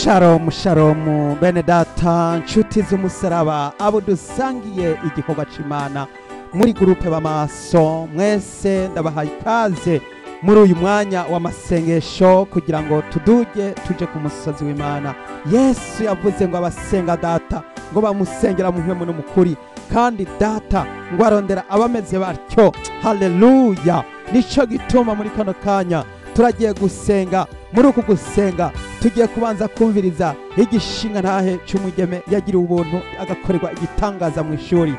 Shalom shalom bene data nshuti z'umusaraba abo dusangiye igikorwa c'Imana muri groupe b'amaso mwese ndabahaye ikaze muri uyu mwanya w'amasengesho kugira ngo tuduge tuje ku musozi w'Imana. Yesu yavuze ngo abasenga data ngo bamusengera mu mpwemu no mu kuri, kandi data ngo arondera abameze batyo. Haleluya! Nico gituma muri kano kanya turagiye gusenga. Muri uku gusenga tugiye kubanza kumviriza igishinga ntahe c'umwigeme yagiriwe ubuntu agakorerwa igitangaza mu ishuri,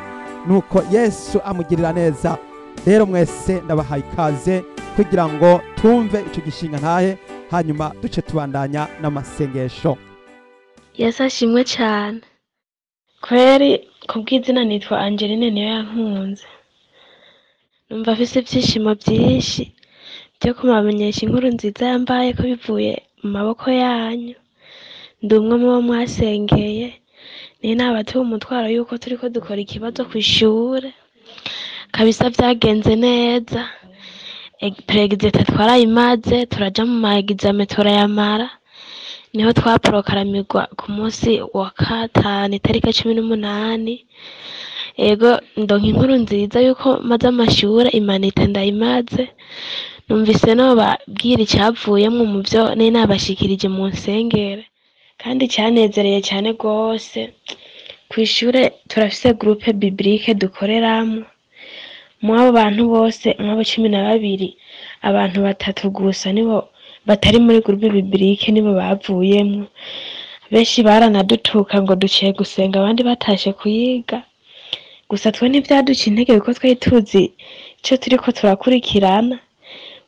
nuko Yesu amugirira neza. Rero mwese ndabahaye ikaze kugira ngo tumve ico gishinga ntahe, hanyuma duce tubandanya n'amasengesho. Yesu ashimwe cyane. Kweri kubw'izina nitwa Angeline niyo yankunze. Numva afise ibyishimo byinshi byo kumamenyesha inkuru nziza yambaye ko bivuye mu maboko yanyu. Ndi umwe mu bo mwasengeye, ni nabatuye umutwaro yuko turiko dukora ikibazo kw'ishure. Kabisa vyagenze neza. Perezida twarayimaze, turaja mu ma examen turayamara. Niho twapurokaramirwa ku munsi wa katanu itariki 18. Ego ndonka inkuru nziza yuko maze amashure imanite ndayimaze. Numvise nobabwira icavuyemwo mu vyo nari nabashikirije mu nsengere, kandi canezereye cane gose. Kw'ishure turafise groupe biblique dukoreramwo. Mw'abo bantu bose, mw'abo 12, abantu 3 gusa nibo batari muri groupe biblique nibo bavuyemwo. Benshi baranadutuka ngo duciye gusenga, abandi batashe kuyiga. Gusa twe ntivyaduca intege kuko twari tuzi ico turiko turakurikirana,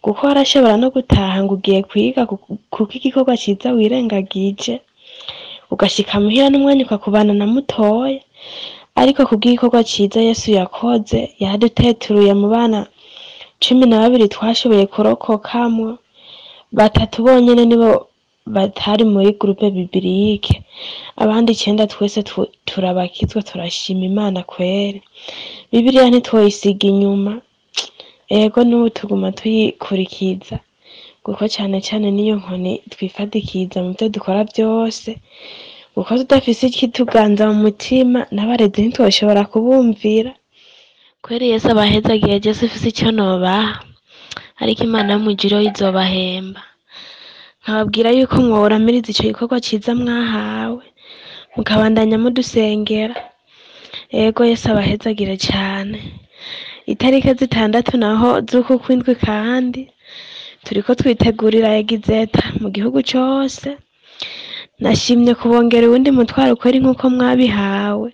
kuko warashobora no gutaha ngo ugiye kwiga kuko igikorwa ciza wirengagije, ugashika muhira n'umwanya ukakubana na mutoya. Ariko kubw'igikorwa ciza Yesu yakoze, yaduteturuye mu bana 12 twashoboye kurokokamwo, 3 bonyene nibo batari muri groupe biblique, abandi 9 twese turabakizwa. Turashima Imana kweri. Bibiliya ntitwoyisiga inyuma, ego n'ubu tuguma tuyikurikiza, kuko cane cane niyo nkoni twifadikiza mu vyo dukora vyose, kuko tudafise ikituganza mu mutima n'abarezi ntitwoshobora kubumvira. Kweri Yesu abahezagiye, Jesu ufise ico nobaha, ariko Imana yo mw'ijuru izobahemba. Nkababwira yuko mworamiriza ico gikorwa ciza mwahawe, mukabandanya mudusengera. Ego Yesu abahezagire cane. Itariki 6 naho z'uku kwindwi kandi turiko twitegurira egizeta mu gihugu cose. Nashimye kubongera uwundi mutwaro kweri nkuko mwabihawe.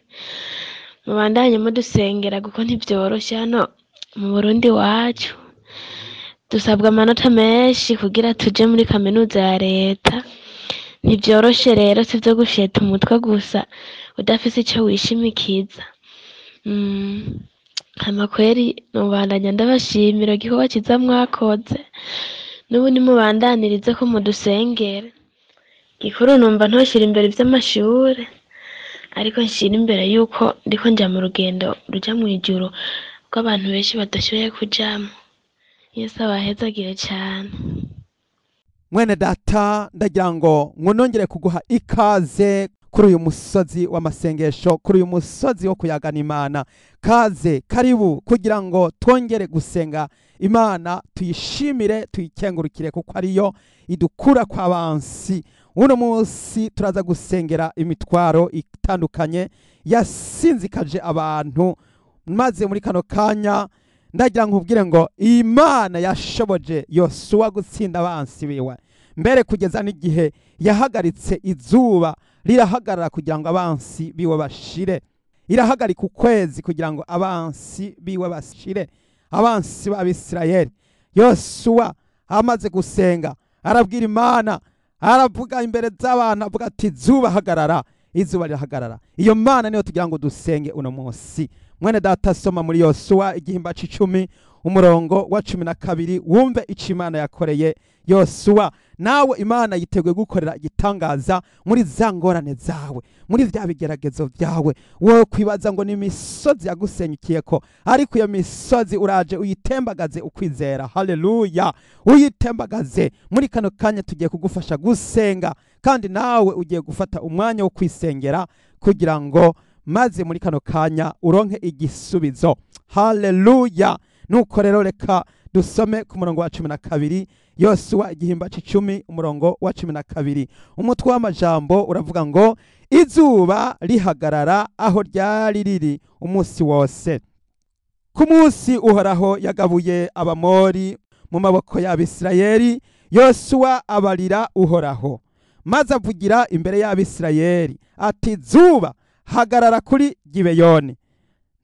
Mubandanye mudusengera kuko ntivyoroshe hano mu Burundi wacu. Dusabwa amanota menshi kugira tuje muri kaminuza ya leta. Ntivyoroshe rero, sivyo gusheta umutwe gusa udafise ico wishimikiza. Hama kweri nobandanya ndabashimira igikorwa ciza mwakoze, n'ubundi mubandanirize ko mudusengera. Gikuru numva ntoshira imbere ivy'amashure, ariko nshira imbere yuko ndiko nja mu rugendo ruja mw'ijuru kuko abantu benshi badashoboye kujamwo. Yesu abahezagire cane. Mwene data, ndagira ngo nongere kuguha ikaze kuri uyu musozi w'amasengesho, kuri uyu musozi wo kuyagana Imana. Kaze, karibu, kugira ngo twongere gusenga Imana, tuyishimire, tuyikengurukire kuko ariyo idukura kwa bansi. Uno munsi turaza gusengera imitwaro itandukanye yasinzikaje abantu, maze muri kano kanya ndagira nkubwire ngo Imana yashoboje Yosuwa gutsinda abansi biwe, mbere kugeza n'igihe yahagaritse izuba rirahagarara kugira ngo abansi biwe bashire, irahagarika ukwezi kugira ngo abansi biwe bashire, abansi b'Abisirayeli. Yosuwa amaze gusenga arabwira Imana, aravuga imbere z'abantu, avuga ati zuba hagarara, izuba rirahagarara. Iyo Mana niyo tugira ngo dusenge uno munsi. Mwene data, soma muri Yosuwa igihimba c'icumi umurongo wa 12 wumve ico Imana yakoreye Yosuwa Nawe Imana yiteguye gukorera igitangaza muri za ngorane zawe, muri vya bigeragezo byawe. Wowe kwibaza ngo ni imisozi yagusenyukiyeko, ariko iyo misozi uraje uyitembagaze ukwizera. Haleluya, uyitembagaze. Muri kano kanya tugiye kugufasha gusenga, kandi nawe ugiye gufata umwanya wo kwisengera kugira ngo maze muri kano kanya uronke igisubizo. Haleluya. Nuko rero reka dusome ku murongo wa 12, Yosuwa igihimba c'icumi umurongo wa 12. Umutwe w'amajambo uravuga ngo izuba rihagarara aho ryari riri umunsi wose. Ku munsi Uhoraho yagabuye Abamori mu maboko y'Abisirayeli, Yosuwa abarira Uhoraho, maze avugira imbere y'Abisirayeli ati: zuba hagarara kuri Gibeyoni,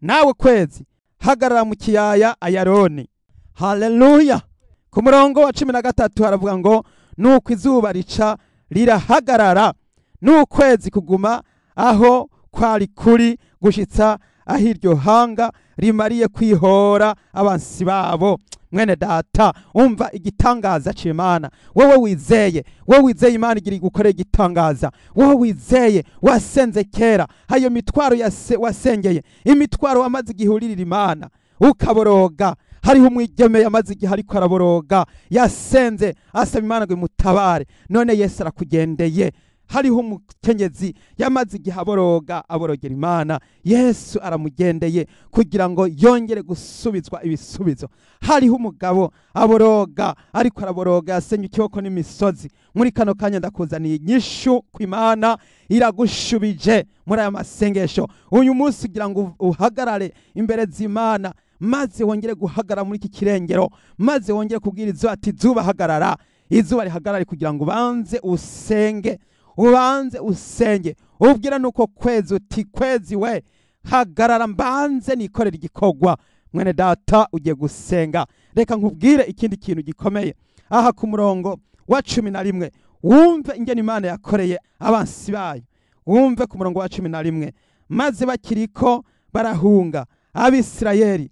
nawe kwezi hagarara mu kiyaya Ayaroni. Haleluya. Ku murongo wa 13 haravuga ngo nuko izuba rica rirahagarara, n'ukwezi kuguma aho kwari kuri gushitsa aho iryo hanga rimariye kwihora abansi babo. Mwene data, umva igitangaza c'Imana. Wowe wizeye, wowe wizeye Imana igira igukore igitangaza. Wowe wizeye, wasenze kera, hayo mitwaro wasengeye, imitwaro wamaze igihe uririra Imana ukaboroga. Hariho umwigeme yamaze igihe ariko araboroga, yasenze asaba Imana ngo imutabare, none Yesu arakugendeye. Hariho umukenyezi yamaze igihe aboroga, aborogera Imana, Yesu aramugendeye kugira ngo yongere gusubizwa ibisubizo. Hariho umugabo aboroga, ariko araboroga, yasenye ikiboko n'imisozi. Muri kano kanya ndakuzaniye inyishu ku Imana iragushubije muri aya masengesho. Uyu munsi kugira ngo uhagarare imbere z'Imana, maze wongere guhagarara muri iki kirengero, maze wongere kubwira izuba ati zuba hagarara. Izuba rihagarare kugira ngo ubanze usenge, ubanze usenge, ubwira nuko kwezi uti kwezi we hagarara, mbanze nikorera igikorwa. Mwene data, ugiye gusenga. Reka nkubwire ikindi kintu gikomeye aha ku murongo wa 11, wumve ingene Imana yakoreye abansi bayo. Wumve ku murongo wa 11, maze bakiriko barahunga Abisirayeli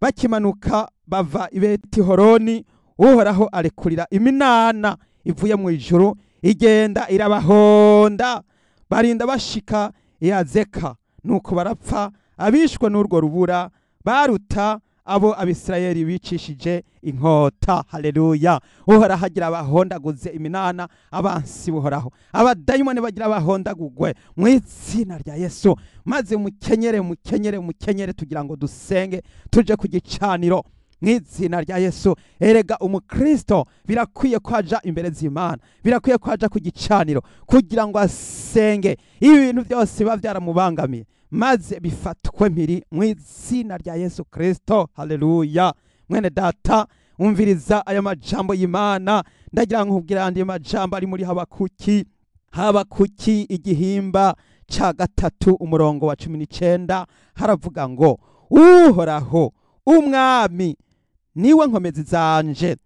bakimanuka bava i Betihoroni, Uhoraho arekurira iminana ivuye mu ijuru igenda irabahonda, barinda bashika i Azeka. Nuko barapfa, abishwe n'urwo rubura baruta abo Abisirayeli bicishije inkota. Haleluya. Uhoraho agira abahondaguze iminana abansi buhoraho, abadayimoni bagira abahondagugwe mu izina rya Yesu. Maze mukenyere, mukenyere, mukenyere tugira ngo dusenge tuje ku gicaniro mu izina rya Yesu. Erega umukristo birakwiye ko aja imbere z'Imana, birakwiye ko aja ku gicaniro kugira ngo asenge ibintu byose biba byaramubangamiye, maze bifatwe mpiri mu izina rya Yesu Kristo. Haleluya. Mwene data, umviriza aya majambo y'Imana. Ndagira nkubwira andi majambo ari muri Habakuki. Habakuki igihimba ca 3 umurongo wa 19 haravuga ngo Uhoraho umwami niwe nkomezi zanje,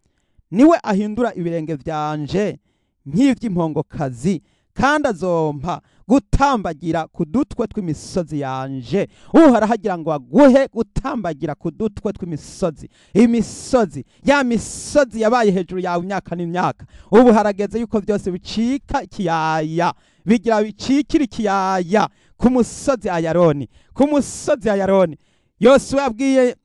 niwe ahindura ibirenge vyanje nk'ivy'impongokazi, kandi azompa gutambagira ku dutwe tw'imisozi yanje. Uhoraho agira ngo aguhe gutambagira ku dutwe tw'imisozi. Imisozi, ya misozi yabaye hejuru yawe imyaka n'imyaka, ubu harageze yuko byose bicika ikiyaya, bigira bicikira ikiyaya ku musozi Ayaroni, ku musozi Ayaroni. Yosuwa yabwiye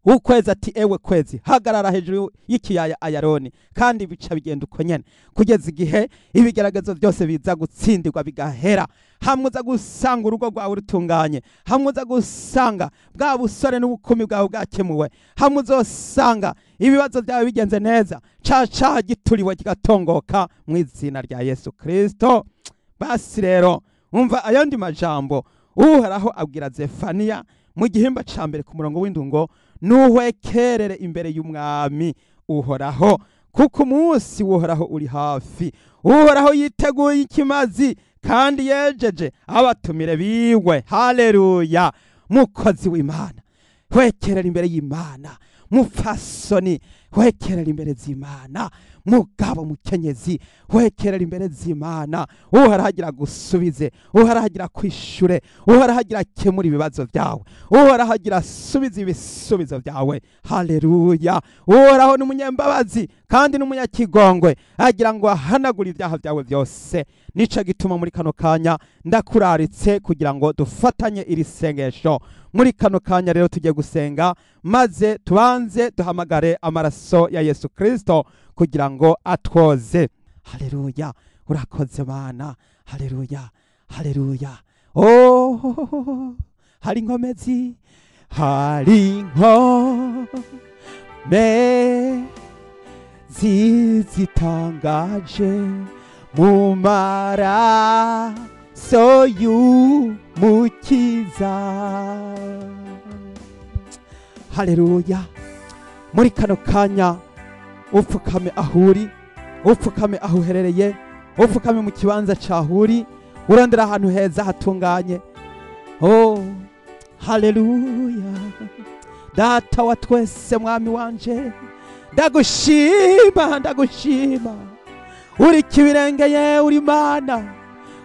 ukwezi ati ewe kwezi hagarara hejuru y'ikiyaya Ayaroni, kandi bica bigenda uko nyene kugeza igihe ibigeragezo byose biza gutsindirwa bigahera. Hamwe uza gusanga urugo rwawe rutunganye, hamwe uza gusanga bwa busore n'ubukumi bwawe bwakemuwe, hamwe uzosanga ibibazo byawe bigenze neza, ca gituriwe kigatongoka mu izina rya Yesu Kristo. Basi rero umva ayandi majambo Uhoraho abwira Zefaniya mu gihimba ca mbere ku murongo w'indungo: nuhwekerere imbere y'umwami Uhoraho, kuko umunsi w'Uhoraho uri hafi. Uhoraho yiteguye ikimazi kandi yejeje abatumire biwe. Haleluya. Mukozi w'Imana, hwekerera imbere y'Imana. Mupfasoni, Hwekerera imbere z'Imana, mugabo mukenyezi, hwekerera imbere z'Imana. Uhoraho agira gusubize, Uhoraho agira kwishure, Uhoraho agira akemura ibibazo byawe, Uhoraho agira asubize ibisubizo byawe. Haleluya. Uhoraho ni umunyembabazi kandi n'umunyakigongwe, agira ngo ahanagure ibyaha byawe byose. Nico gituma muri kano kanya ndakuraritse kugira ngo dufatanye iri sengesho. Muri kano kanya rero tugiye gusenga, maze tubanze duhamagare amaraso ya Yesu Kristo kugira ngo atwoze. Haleluya. Urakoze Mana. Haleluya, haleluya. Oh, hari inkomezi, hari inkomezi zitangaje mu maraso y'Umukiza. Haleluya. Muri kano kanya upfukame ahuri, upfukame aho uherereye, upfukame mu kibanza cahuri, urondera ahantu heza hatunganye. Oh, haleluya. Data wa twese, mwami wanje, ndagushima, ndagushima. Uri kibirengeye, uri Mana,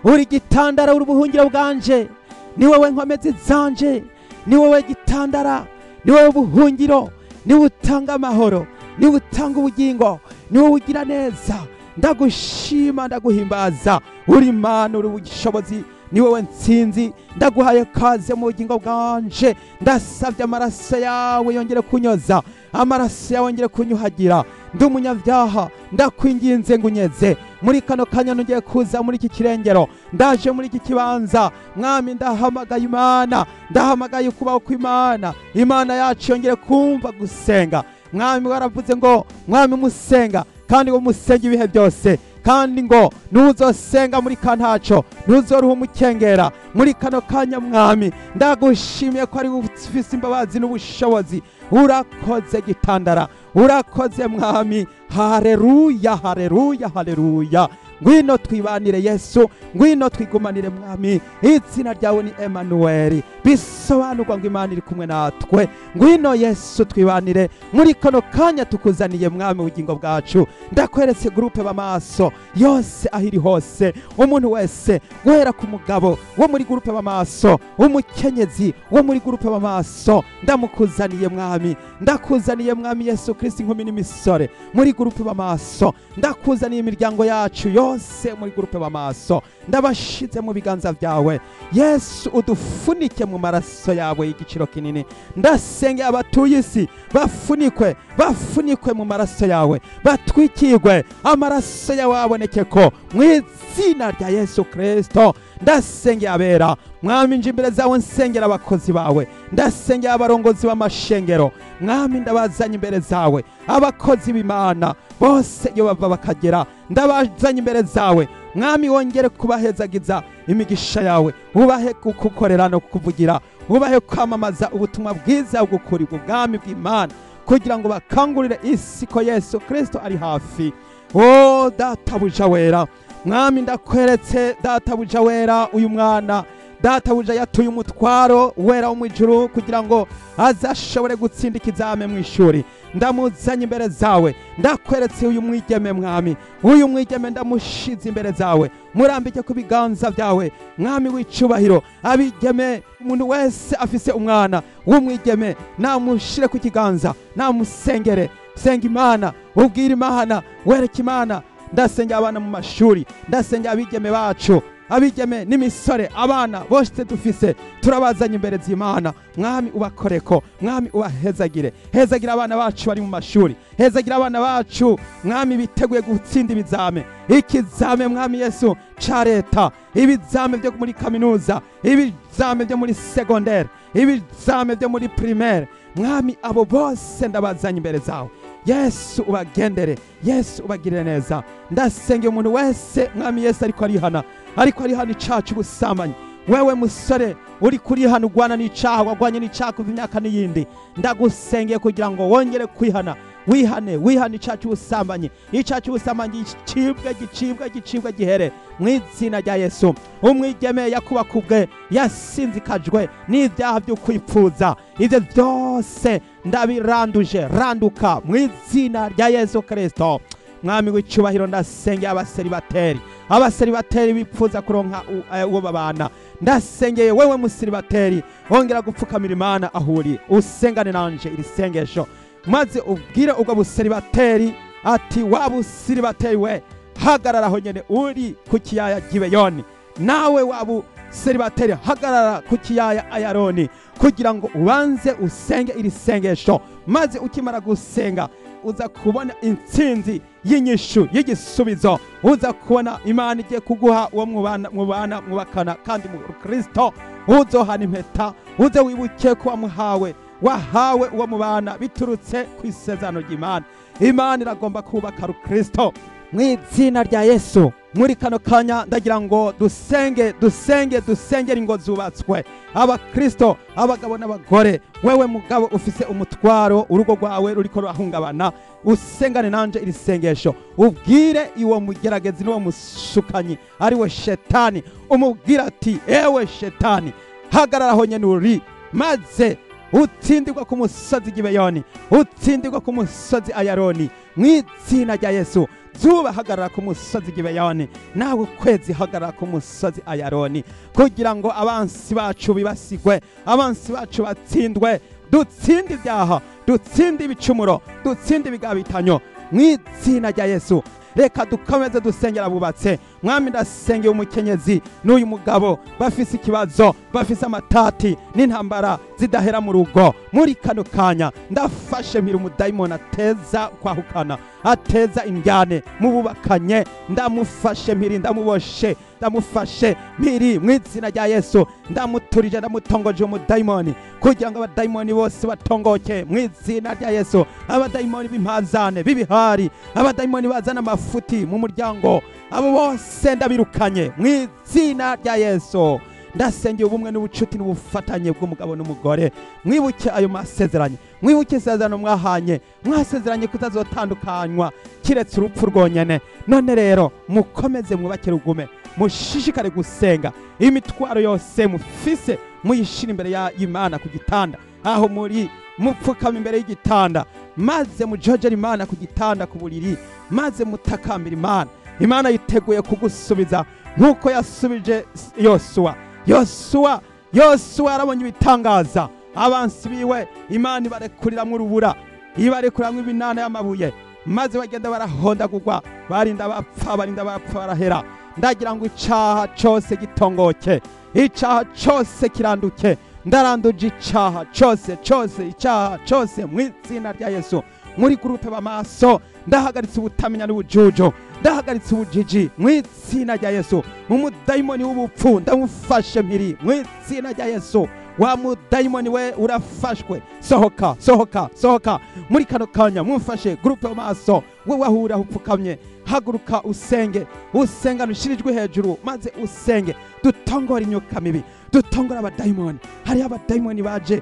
uri gitandara, uri ubuhungiro bwanje. Ni wowe nkomezi zanje, ni wowe gitandara, ni wowe buhungiro, ni wowe utanga amahoro, ni wowe utanga ubugingo, ni wowe ugira neza. Ndagushima, ndaguhimbaza. Uri Mana, uri ubushobozi, ni wowe ntsinzi. Ndaguhaye kaze mu bugingo bwanje. Ndasabye amaraso yawe yongere kunyoza, amaraso yawe yongere kunyuhagira. Ndi umunyabyaha, ndakwinginze ngunyeze. Muri kano kanya nongeye kuza muri iki kirengero, ndaje muri iki kibanza. Mwami, ndahamagaye Imana, ndahamagaye ukubaho kw'Imana. Imana yacu yongere kumva gusenga. Mwami, waravuze ngo mwami musenga, kandi ngo musenge ibihe byose, kandi ngo nuzosenga muri kantaco ntuzoruha umukengera. Muri kano kanya mwami, ndagushimiye ko ari ufise imbabazi n'ubushobozi. Urakoze gitandara, urakoze mwami. Haleluya, haleluya, haleluya. Ngwino twibanire Yesu, ngwino twigumanire mwami. Izina ryawe ni Emmanuel, bisobanurwa ngo Imana iri kumwe natwe. Ngwino Yesu twibanire muri kano kanya tukuzaniye mwami ubugingo bwacu. Ndakweretse groupe b'amaso yose aho iri hose, umuntu wese guhera ku mugabo wo muri groupe b'amaso, umukenyezi wo muri groupe b'amaso, ndamukuzaniye mwami. Ndakuzaniye mwami Yesu Kristo, inkumi n'imisore muri groupe b'amaso. Ndakuzaniye imiryango yacu yose muri groupe b'amaso, ndabashize mu biganza byawe Yesu, udufunike mu maraso yawe y'igiciro kinini. Ndasenge abatuye isi bafunikwe, bafunikwe mu maraso yawe, batwikirwe amaraso yawe aboneke ko mu izina rya Yesu Kristo. Ndasenge abera mwami, nje imbere zawe nsengera abakozi bawe, ndasengera abarongozi b'amashengero mwami, ndabazanye imbere zawe, abakozi b'Imana bose iyo bava bakagera, ndabazanye imbere zawe mwami. Wongere kubahezagiza imigisha yawe, ubahe kukukorera no kukuvugira, ubahe kwamamaza ubutumwa bwiza bw'ukuri bw'ubwami bw'Imana, kugira ngo bakangurire isi ko Yesu Kristo ari hafi. O databuja wera mwami, ndakweretse databuja wera uyu mwana. Databuja yatuye umutwaro wera wo mu ijuru kugira ngo azashobore gutsinda ikizame mu ishuri. Ndamuzanye imbere zawe. Ndakweretse uyu mwigeme mwami, uyu mwigeme ndamushize imbere zawe, murambike ku biganza byawe mwami w'icubahiro. Abigeme, umuntu wese afise umwana w'umwigeme namushire ku kiganza, namusengere. Senga Imana, ubwire Imana, wereke Imana. Ndasengera abana mu mashuri, ndasengera abigeme bacu, abigeme n'imisore, abana bose dufise turabazanye imbere z'Imana mwami, ubakoreko mwami, ubahezagire. Hezagira abana bacu bari mu mashuri, hezagira abana bacu mwami biteguye gutsinda ibizame, ikizame mwami Yesu ca leta, ibizame byo muri kaminuza, ibizame byo muri secondaire, ibizame byo muri primaire. Mwami, abo bose ndabazanye imbere zawe Yesu, ubagendere Yesu, ubagirire neza. Ndasengera umuntu wese mwami Yesu ariko arihana, ariko arihana icaha c'ubusambanyi. Wewe musore uri kurihana, ugwana n'icaha, wagwanye n'icaha kuva imyaka n'iyindi, ndagusengeye kugira ngo wongere kwihana. Wihane, wihane icaha cy'ubusambanyi, icaha cy'ubusambanyi gicibwe, gicibwe, gicibwe, gihere mu izina rya Yesu. Umwigeme yakubakubwe, yasinzikajwe n'ibyaha byo kwipfuza, ibyo byose ndabiranduje, randuka mu izina rya Yesu Kristo. Mwami w'icyubahiro, ndasengeye abaseribateri, abaseribateri bipfuza kuronka uwo babana. Ndasengeye wewe museribateri, wongera gupfukamira Imana aho uri, usengane nanje iri sengesho, maze ubwire ubwo buseribateri ati: wa buseribateri we, hagarara aho nyene uri ku kiyaya Gibeyoni, nawe wa buseribateri, hagarara ku kiyaya Ayaroni, kugira ngo ubanze usenge iri sengesho, maze ukimara gusenga uza kubona intsinzi y'inyishu y'igisubizo, uza kubona Imana igiye kuguha uwo mubana, mubana mwubakana, kandi mu Kristo uzohana impeta. Uze wibuke ko wamuhawe, wahawe uwo mubana biturutse ku isezerano ry'Imana. Imana iragomba kubaka Rukristo mu izina rya Yesu. Muri kano kanya ndagira ngo dusenge, dusenge, dusengere ingo zubatswe, abakristo, abagabo n'abagore. Wewe mugabo ufise umutwaro, urugo rwawe ruriko rurahungabana, usengane nanje iri sengesho, ubwire iwo mugeragezi n'uwo mushukanyi ari we Shetani, umubwire ati: ewe Shetani, hagarara aho nyene uri, maze utsindirwa ku musozi Gibeyoni, utsindirwa ku musozi Ayaroni mu izina rya Yesu. Zuba, hagarara ku musozi Gibeyoni, nawe kwezi, hagarara ku musozi Ayaroni, kugira ngo abansi bacu bibasigwe, abansi bacu batsindwe, dutsinde ibyaha, dutsinde ibicumuro, dutsinde ibigabitanyo mu izina rya Yesu. Reka dukomeze dusengera abubatse. Mwami, ndasengeye umukenyezi n'uyu mugabo bafise ikibazo, bafise amatati n'intambara zidahera mu rugo. Muri kano kanya ndafashe mpira umudayimoni ateza kwahukana, ateza indyane mu bubakanye. Ndamufashe mpiri, ndamuboshe, ndamufashe mpiri mu izina rya Yesu. Ndamuturije, ndamutongoje umudayimoni, kugira ngo abadayimoni bose batongoke mu izina rya Yesu. Abadayimoni b'impazane, b'ibihari, abadayimoni bazana amafuti mu muryango, abo bose ndabirukanye mu izina rya Yesu. Ndasengeye ubumwe n'ubucuti n'ubufatanye bw'umugabo n'umugore. Mwibuke ayo masezeranye, mwibuke isezerano mwahanye, mwasezeranye kutazotandukanywa kiretse urupfu rwonyene. None rero mukomeze mwubake rugume, mushishikare gusenga. Imitwaro yose mufise muyishire imbere y'Imana ku gitanda, aho muri mupfukama imbere y'igitanda, maze mujojere Imana ku gitanda, ku buriri, maze mutakambira Imana. Imana yiteguye kugusubiza nk'uko yasubije Yosuwa. Yosuwa, Yosuwa yarabonye ibitangaza, abansi biwe Imana ibarekuriramwo urubura, ibarekuriramwo ibinana y'amabuye, maze bagenda barahondagurwa, barinda bapfa, barinda bapfa, barahera. Ndagira ngo icaha cose gitongoke, icaha cose kiranduke. Ndaranduje icaha cose, cose, icaha cose mu izina rya Yesu. Muri groupe b'amaso, ndahagaritse ubutamenya n'ubujuju, ndahagaritse ubujiji mu izina rya Yesu. Umudayimoni w'ubupfu ndamufashe mpiri mu izina rya Yesu. Wa mudayimoni we, urafashwe, sohoka, sohoka, sohoka muri kano kanya. Mumfashe groupe y'amaso, we wahura upfukamye, haguruka usenge, usengane ushirijwe hejuru, maze usenge. Dutongora imyuka mibi, dutongora abadayimoni. Hariho abadayimoni baje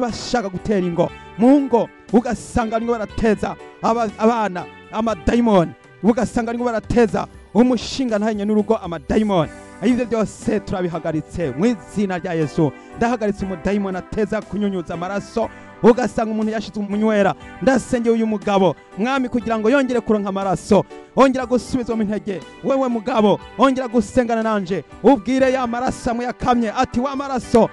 bashaka gutera ingo, mu ngo ugasanga barimo barateza abana amadayimoni, ugasanga barimo barateza umushinga ntanye n'urugo amadayimoni. Ibyo byose turabihagaritse mu izina rya Yesu. Ndahagaritse umudayimoni ateza kunyunyuza amaraso, ugasanga umuntu yashize umunywera. Ndasengeye uyu mugabo, Mwami, kugira ngo yongere kuronka amaraso, ongera gusubizwa mu intege. Wewe mugabo, ongera gusengana nanje, ubwire ya maraso amwe yakamye ati: wa maraso,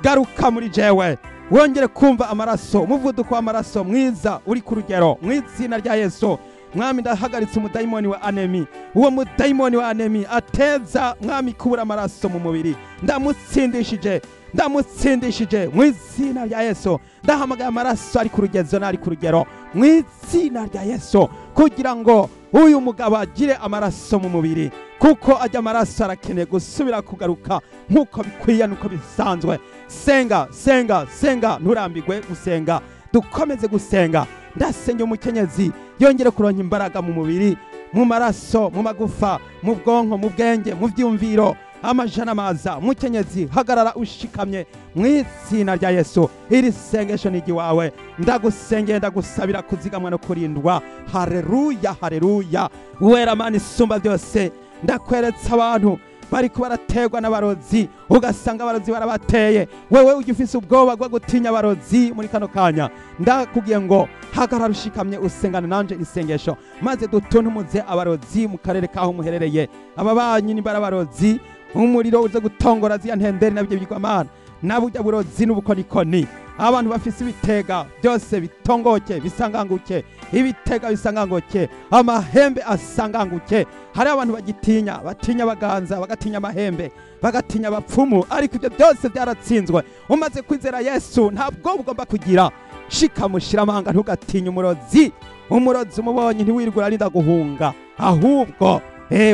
garuka muri jewe, wongere kumva amaraso, umuvuduko w'amaraso mwiza uri ku rugero mu izina rya Yesu. Mwami, ndahagaritse umudayimoni wa anémie, uwo mudayimoni wa anémie ateza, Mwami, kubura amaraso mu mubiri. Ndamutsindishije, ndamutsindishije mu izina rya Yesu. Ndahamagaye amaraso ari ku rugezo n'ari ku rugero mu izina rya Yesu, kugira ngo uyu mugabo agire amaraso mu mubiri, kuko ajya amaraso arakeneye gusubira kugaruka nk'uko bikwiye n'uko bisanzwe. Senga, senga, senga, nturambirwe gusenga, dukomeze gusenga. Ndasenga umukenyezi yongere kuronka imbaraga mu mubiri, mu maraso, mu magufa, mu bwonko, mu bwenge, mu vyumviro. Amajana maza mukenyezi, hagarara ushikamye mu izina rya Yesu. Iri sengesho ni iwawe, ndagusengeye, ndagusabira kuzigamwa no kurindwa. Haleluya, haleluya. Wera Mana isumba byose, ndakweretse abantu bariko barategwa n'abarozi, ugasanga abarozi barabateye. Wewe ugifise ubwoba bwo gutinya abarozi muri kano kanya, ndakubwiye ngo hagarara ushikamye, usengane nanje isengesho, maze dutuntumuze abarozi mu karere kaho muherereye. Ababanyi nimba ari abarozi, umuriro uze gutongora ziya ntenderi nabyo bigwamana naburya burozi n'ubukonikoni. Abantu bafise ibitega byose bitongoke, bisanganguke, ibitega bisanganguke, amahembe asanganguke. Hari abantu bagitinya, batinya abaganza, bagatinya amahembe, bagatinya abapfumu, ariko ibyo byose byaratsinzwe. Umaze kwizera Yesu ntabwo ugomba kugira. Shika mushiramanga, ntugatinye umurozi. Umurozi umubonye ntiwirirwe urarinda guhunga, ahubwo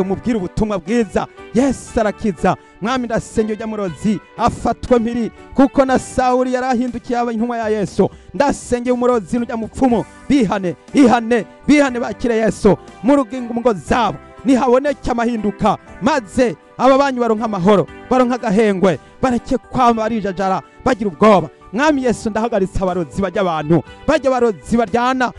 umubwire ubutumwa bwiza. Yesu arakiza. Mwami, ndasenge ujya murozi afatwe mpiri, kuko na Sawuli yarahindukiye aba intumwa ya Yesu. Ndasenge umurozi n'ujya mupfumu bihane, ihane, bihane, bakire Yesu mu rugingo ngo zabo nihaboneke amahinduka, maze aba banyu baronka amahoro, baronka agahengwe, bareke kwama barijajara bagira ubwoba. Mwami Yesu, ndahagaritse abarozi bajya abantu, bajya abarozi baryana,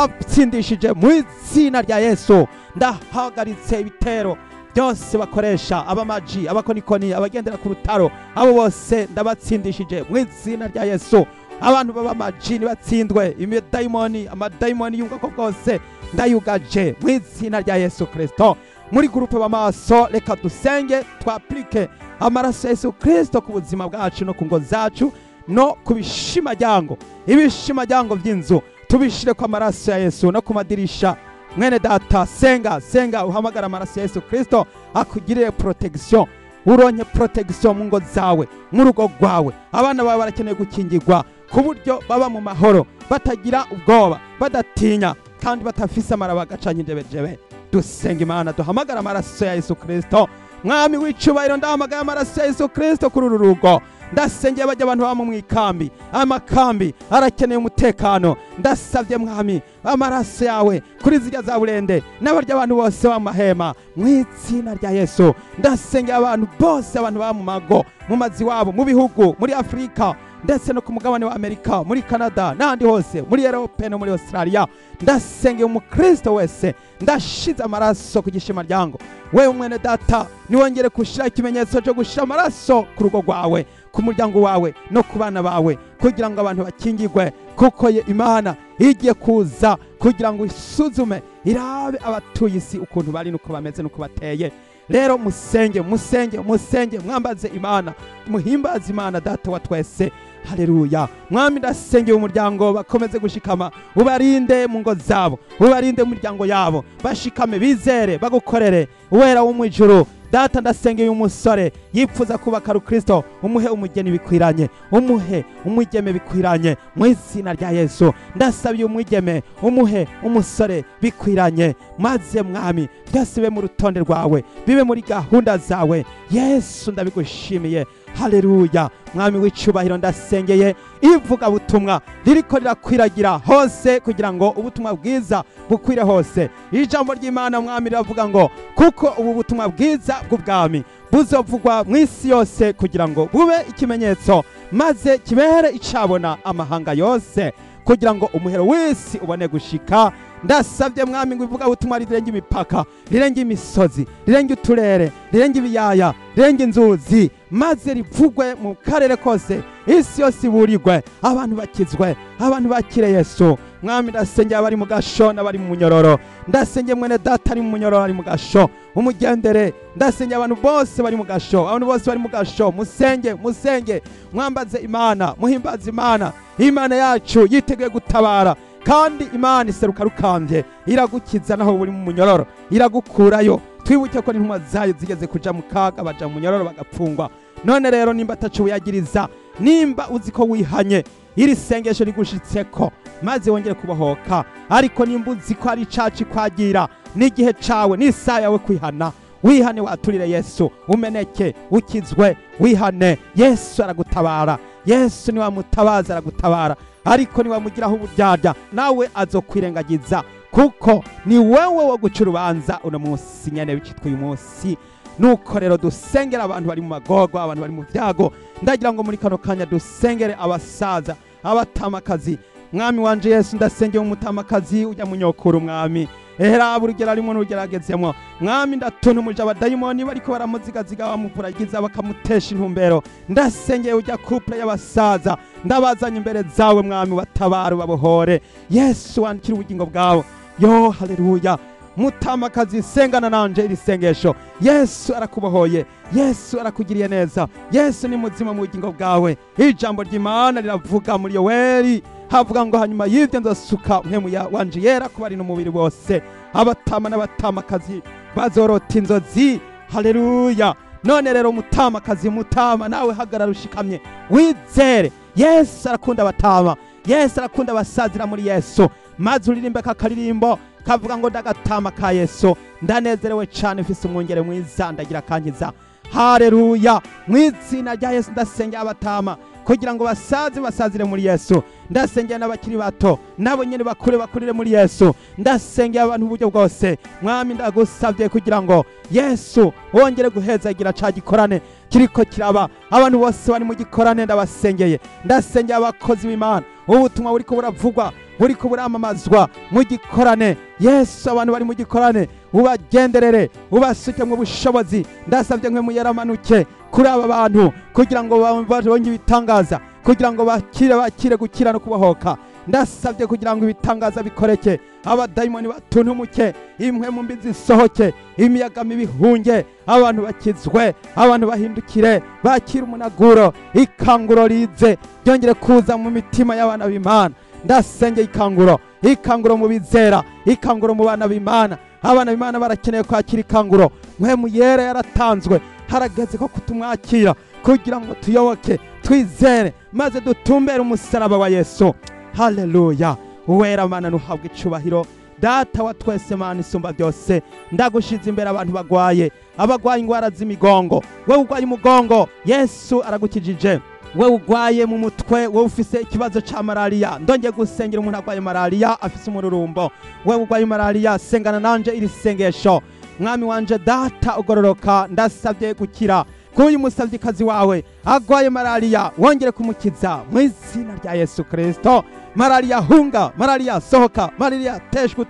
ndabatsindishije mu izina rya Yesu. Ndahagaritse ibitero byose bakoresha, abamaji, abakonikoni, abagendera ku rutaro, abo bose ndabatsindishije mu izina rya Yesu. Abantu b'abamaji nibatsindwe, imidayimoni, amadayimoni y'ubwoko bwose ndayugaje mu izina rya Yesu Kristo. Muri gurupe b'amaso, reka dusenge twaplike amaraso ya Yesu Kristo ku buzima bwacu no ku ngo zacu no ku bishimajyango, ibishimajyango by'inzu tubishire ku amaraso ya Yesu no ku madirisha. Mwene data, senga, senga, uhamagara amaraso ya Yesu Kristo akugirire protection, uronke protection mu ngo zawe, mu rugo rwawe. Abana bawe barakeneye gukingirwa ku buryo baba mu mahoro, batagira ubwoba, badatinya kandi batafise amaraba agacanye injebejebe. Dusenga Imana, duhamagara amaraso ya Yesu Kristo. Mwami w'icubahiro, ndahamagaye amaraso ya Yesu Kristo kuri uru rugo. Ndasengeye bajya abantu baba mu ikambi, amakambi arakeneye umutekano. Ndasabye Mwami amaraso yawe kuri zirya za burende n'abarya abantu bose b'amahema mu izina rya Yesu. Ndasengeye abantu bose, abantu baba mu mago, mu mazi wabo, mu bihugu, muri Afurika ndetse no ku mugabane wa Amerika, muri Canada n'ahandi hose, muri Europe no muri Australia. Ndasengeye umukristo wese, ndashize amaraso ku gishimaryango. Wewe mwene data, niwongere gushira ikimenyetso cyo gushira amaraso ku rugo rwawe, ku muryango wawe no ku bana bawe, kugira ngo abantu bakingirwe, kuko Imana igiye kuza kugira ngo isuzume, irabe abatuye isi ukuntu bari nuko bameze nuko bateye. Rero musenge, musenge, musenge, mwambaze Imana, muhimbaze Imana data wa twese. Haleluya. Mwami, ndasengeye umuryango bakomeze gushikama, ubarinde mu ngo zabo, ubarinde mu miryango yabo, bashikame, bizere, bagukorere. Uwera wo mu ijuru data, ndasengeye umusore yipfuza kubaka Rukristo, umuhe umugeni bikwiranye, umuhe umwigeme bikwiranye mu izina rya Yesu. Ndasabiye umwigeme, umuhe umusore bikwiranye, maze Mwami byose bibe mu rutonde rwawe, bibe muri gahunda zawe. Yesu, ndabigushimiye. Haleluya. Mwami w'icubahiro, ndasengeye ivuga butumwa ririko rirakwiragira hose, kugira ngo ubutumwa bwiza bukwire hose. Ijambo ry'Imana Mwami riravuga ngo kuko ubu butumwa bwiza bw'ubwami buzovugwa mu isi yose, kugira ngo bube ikimenyetso, maze kibere icabona amahanga yose, kugira ngo umuhero w'isi ubone gushika. Ndasabye Mwami ngo ivuga butumwa rirenge imipaka, rirenge imisozi, rirenge uturere, rirenge ibiyaya, rirenge inzuzi, maze rivugwe mu karere kose, isi yose iburirwe, abantu bakizwe, abantu bakire Yesu. Mwami, ndasengeye abari mu gasho n'abari mu munyororo. Ndasengeye mwene data ari mu munyororo, ari mu gasho, umugendere. Ndasengeye abantu bose bari mu gasho, abantu bose bari mu gasho, musenge, musenge, mwambaze Imana, muhimbaze Imana. Imana yacu yiteguye gutabara, kandi Imana iseruka rukambye, iragukiza naho uri mu munyororo, iragukurayo. Twibuke ko n'intumwa zayo zigeze kuja mu kaga, baja mu munyororo bagapfungwa. None rero nimba ataco wiyagiriza, nimba uzi ko wihanye, iri sengesho rigushitseko maze wongere kubohoka. Ariko nimba uzi ko ari icaci kwagira, n'igihe cawe n'isaha yawe kwihana, wihane, waturire Yesu, umeneke, ukizwe, wihane. Yesu aragutabara. Yesu niwamutabaza aragutabara, ariko niwamugiraho uburyarya nawe azokwirengagiza. Kuko ni wewe wo guca urubanza uno munsi nyene wicitwa uyu munsi. Nuko rero dusengera abantu bari mu magorwa, abantu bari mu vyago. Ndagira ngo muri kano kanya dusengere abasaza, abatamakazi. Mwami wanje Yesu, ndasengeye umutamakazi ujya munyokuru mwami. Ehera urugero arimo n'ugeragezemo mwami, ndatuntumuje abadayimoni bariko baramuzigaziga bamuvuragiza bakamutesha intumbero. Ndasengeye ujya couple y'abasaza, ndabazanye imbere zawe mwami, batabara babohore. Yesu wandikira ubugingo bwabo. Yo haleluya. Mutamakazi, sengana nanje iri sengesho. Yesu arakubohoye, Yesu arakugiriye neza, Yesu ni muzima mu bugingo bwawe. Ijambo ry'Imana riravuga muri Yoweri, havuga ngo hanyuma y'ibyo nzosuka mpemu ya wanje yera kuba ari n'umubiri wose, abatama n'abatamakazi bazorota inzozi. Haleluya. None rero mutamakazi, mutama, nawe hagarara ushikamye wizere. Yesu arakunda abatama, Yesu arakunda abasazira muri Yesu. Maze uririmbe kakaririmbo kavuga ngo ndagatama ka Yesu, ndanezerewe cyane, mfise umwungere mwiza, ndagira kankiza. Haleluya. Mw'izina rya Yesu ndasengera abatama kugira ngo basaze basazire muri Yesu. Ndasengera n'abakiri bato nabo nyene bakure bakurire muri Yesu. Ndasengera abantu uburyo bwose mwami, ndagusabye kugira ngo Yesu wongere guhezagira ca gikorane kiriko kiraba. Abantu bose bari mu gikorane ndabasengeye. Ndasengera abakozi b'Imana, ubutumwa buriko buravugwa, buriko buramamazwa mu gikorane. Yesu, abantu bari mu gikorane ubagenderere, ubasuke mu bushobozi. Ndasabye mwe muyaramanuke kuri aba bantu kugira ngo babonye ibitangaza, kugira ngo bakire bakire gukira no kubohoka. Ndasabye kugira ngo ibitangaza bikoreke, abadayimoni batuntumuke, impwemu mbi zisohoke, imiyaga mibi ihunge, abantu bakizwe, abantu bahindukire, bakire umunaguro, ikanguro rize ryongere kuza mu mitima y'abana b'Imana. Ndasengeye ikanguro, ikanguro mu bizera, ikanguro mu bana b'Imana. Abana b'Imana barakeneye kwakira ikanguro. Mpwemu yera yaratanzwe, harageze ko kutumwakira kugira ngo tuyoboke, twizere, maze dutumbere umusaraba wa Yesu. Haleluya. Uwera Mana nuhabwa icubahiro. Data wa twese, Mana isumba byose, ndagushize imbere abantu bagwaye, abagwaye ingwara z'imigongo. Wewe ugwaye umugongo, Yesu aragukijije. Wewe ugwaye mu mutwe, wewe ufise ikibazo ca malaria, ndongeye gusengera umuntu agwaye malaria afise umururumbo. Wewe ugwaye malaria, sengana nanje iri sengesho. Mwami wanje Data ugororoka, ndasabye gukira k'uyu musavyikazi wawe agwaye malaria, wongere kumukiza mu izina rya Yesu Kristo. Malaria hunga, malaria sohoka, malaria teshwe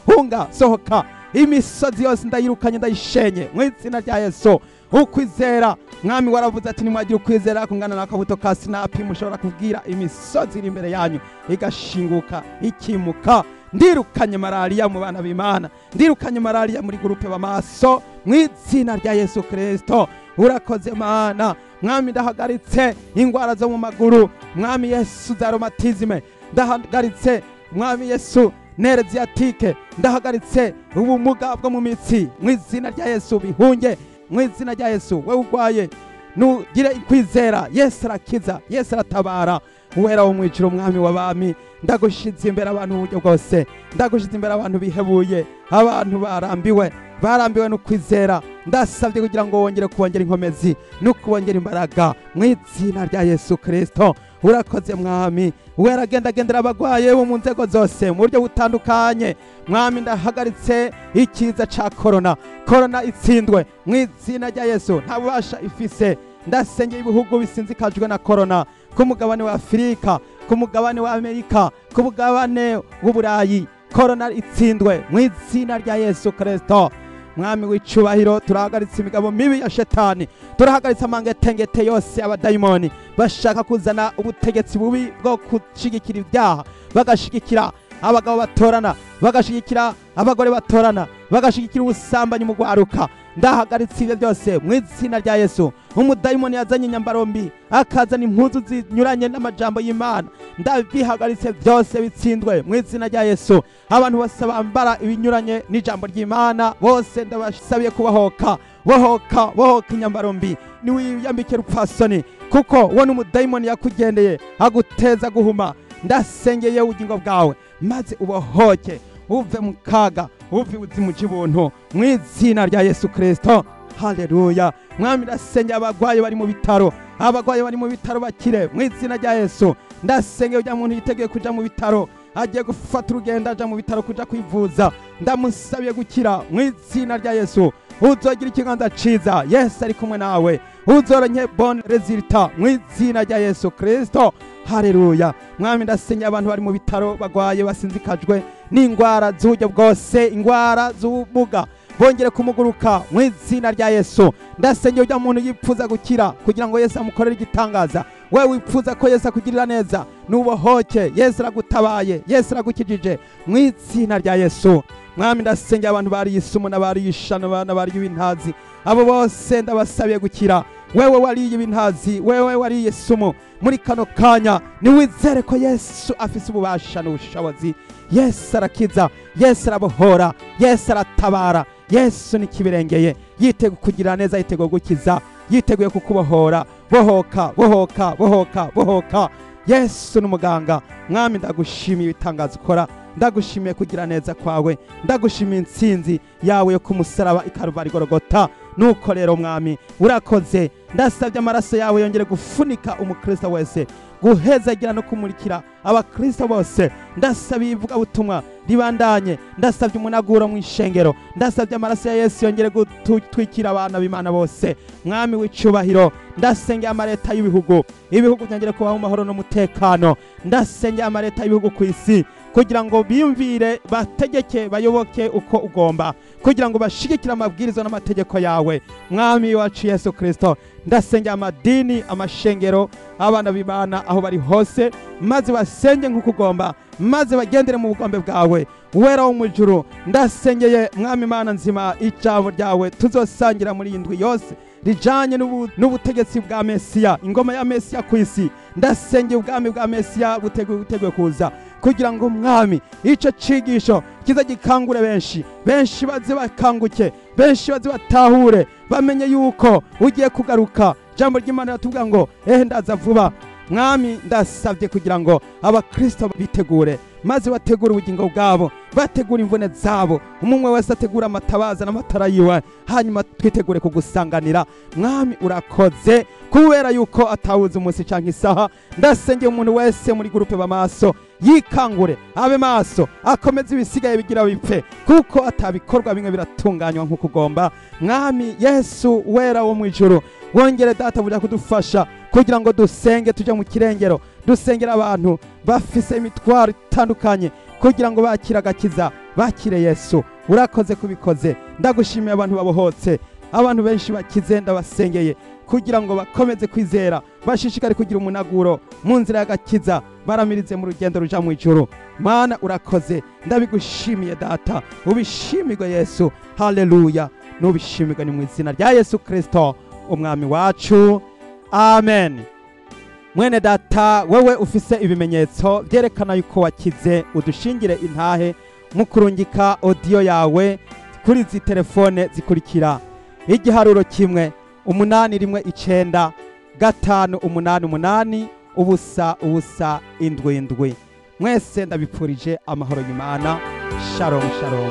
hunga sohoka. Imisozi yose ndayirukanye, ndayishenye mu izina rya Yesu. Ukwizera mwami waravuze ati nimwagira ukwizera kungana n'akabuto ka sinapi, mushobora kubwira imisozi iri imbere yanyu igashinguka ikimuka. Ndirukanye malaria mu bana b'Imana, ndirukanye malaria muri gurupe b'amaso mu izina rya Yesu Kristo. Urakoze Mana. Mwami ndahagaritse ingwara zo mu maguru, mwami Yesu za rhumatisme, ndahagaritse mwami Yesu nereziyatike, ndahagaritse ubumuga bwo mu mitsi mu izina rya Yesu, bihunge mu izina rya Yesu. Wewe ugwaye nugire ikwizera, Yesu arakiza, Yesu aratabara. Uwera wo mwijuru, umwami w'abami, ndagushize imbere abantu uburyo bwose, ndagushize imbere abantu bihebuye, abantu barambiwe, barambiwe no kwizera. Ndasabye kugira ngo wongere kubongera inkomezi no kubongera imbaraga mu izina rya Yesu Kristo. Urakoze mwami. Uwera agenda agendera abagwaye bo mu nzego zose mu buryo butandukanye. Mwami ndahagaritse ikiza ca corona, corona itsindwe mu izina rya Yesu, nta bubasha ifise. Ndasengeye ibihugu bisinzikajwe na corona, ku mugabane wa Afurika, ku mugabane wa Amerika, ku mugabane w'Uburayi, corona itsindwe mu izina rya Yesu Kristo. Mwami w'icubahiro, turahagaritse imigabo mibi ya shetani, turahagaritse amangetengete yose abadayimoni bashaka kuzana ubutegetsi bubi bwo gushigikira ibyaha, bagashigikira abagabo batorana, bagashigikira abagore batorana, bagashigikira ubusambanyi mu gwaruka. Ndahagaritse ibyo byose mu izina rya Yesu. Umudayimoni yazanye inyambaro mbi, akazana impuzu zinyuranye n'amajambo y'Imana, ndabihagaritse byose bitsindwe mu izina rya Yesu. Abantu bose bambara ibinyuranye n'ijambo ry'Imana bose ndabasabiye kubahoka, bohoka, bohoka inyambaro mbi. Niwiyambike rupfasoni, kuko uwo n'umudayimoni yakugendeye aguteza guhuma. Ndasengeye ubugingo bwawe maze ubohoke, uve mu kaga, uve ubuzimu bw'ubuntu mu izina rya Yesu Kristo. Haleluya. Mwami ndasengeye abagwayi bari mu bitaro, abagwayi bari mu bitaro bakire mu izina rya Yesu. Ndasengeye ujya muntu yiteguye kuja mu bitaro, agiye gufata urugendo aja mu bitaro kuja kwivuza, ndamusabiye gukira mu izina rya Yesu. Uzogira ikiganza ciza, Yesu ari kumwe nawe, uzoronke bon resultat mu izina rya Yesu Kristo. Haleluya. Mwami, ndasenya abantu bari mu bitaro bagwaye basinzikajwe n'ingwara z'uburyo bwose, ingwara z'ubumuga, bongere kumuguruka mu izina rya Yesu. Ndasengera ujya muntu yipfuza gukira kugira ngo Yesu amukorere igitangaza. Wewe wipfuza ko Yesu akugirira neza, nubohoke, Yesu aragutabaye, Yesu aragukijije mu izina rya Yesu. Mwami, ndasengera abantu bariye isumu n'abariye ishano n'abariye ibintazi, abo bose ndabasabiye gukira. Wewe wariye ibintazi, wewe wariye isumu, muri kano kanya niwizere ko Yesu afise ububasha n'ubushobozi. Yesu arakiza, Yesu arabohora, Yesu aratabara, Yesu nikibirengeye, yiteguye kugira neza, yiteguye gukiza, yiteguye kukubohora. Bohoka, bohoka, bohoka, bohoka. Yesu n'umuganga. Mwami, ndagushimiye ibitangazo ukora, ndagushimiye kugira neza kwawe, ndagushimiye intsinzi yawe yo kumusaraba i Karuvari Gorogota. Nuko rero Mwami, urakoze. Ndasabye amaraso yawe yongere gufunika umukristo wese, guhezagira no kumurikira abakristo bose. Ndasabye ivugabutumwa ribandanye, ndasabye umunaguro mu ishengero, ndasabye amaraso ya Yesu yongere gutwikira abana b'Imana bose. Mwami w'icubahiro, ndasengeye amareta y'ibihugu, ibihugu byongere kubaho mu mahoro n'umutekano. Ndasengeye amareta y'ibihugu ku isi kugira ngo biyumvire, bategeke, bayoboke uko ugomba, kugira ngo bashigikire amabwiriza n'amategeko yawe. Mwami wacu Yesu Kristo, ndasengeye amadini, amashengero, abana b'Imana aho bari hose, maze basenge nk'uko ugomba, maze bagendere mu bugombe bwawe. Wera wo mu ijuru, ndasengeye Mwami Imana nzima, ijambo ryawe tuzosangira muri iyi ndwi yose rijanye n'ubutegetsi bwa Mesiya, ingoma ya Mesiya ku isi. Ndasengeye ubwami bwa Mesiya buteguye kuza, kugira ngo Mwami ico cigisho kiza gikangure benshi, benshi baze bakanguke, benshi baze batahure, bamenye yuko ugiye kugaruka. Ijambo ry'Imana riratubwira ngo ehe ndaza vuba. Mwami, ndasabye kugira ngo abakristo bitegure, maze bategure ubugingo bwabo, bategure imvune zabo, umwe wese ategura amatabaza n'amatara yiwe, hanyuma twitegure kugusanganira. Mwami, urakoze kubera yuko atawuzi umunsi canke isaha. Ndasengeye umuntu wese muri groupe b'amaso, yikangure, abe maso, akomeze ibisigaye bigira bipfe, kuko atabikorwa bimwe biratunganywa nk'uko ugomba. Mwami Yesu wera wo mu ijuru, wongere data buja kudufasha kugira ngo dusenge tujye mu kirengero, dusengera abantu bafise imitwaro itandukanye kugira ngo bakire agakiza, bakire Yesu. Urakoze kubikoze. Ndagushimiye abantu babohotse, abantu benshi bakize, ndabasengeye kugira ngo bakomeze kwizera, bashishikare kugira umunaguro mu nzira y'agakiza, baramirize mu rugendo ruja mu ijuru. Mana, urakoze, ndabigushimiye data, ubishimirwe Yesu. Haleluya, nubishimirwe ni mu izina rya Yesu Kristo umwami wacu, amen. Mwene data, wewe ufise ibimenyetso byerekana yuko wakize, udushingire intahe mu kurungika audio yawe kuri izi telefone zikurikira: igiharuro 1 8 1 9 5 8 8 0 0 7 7. Mwese ndabipfurije amahoro y'Imana. Shalom, shalom.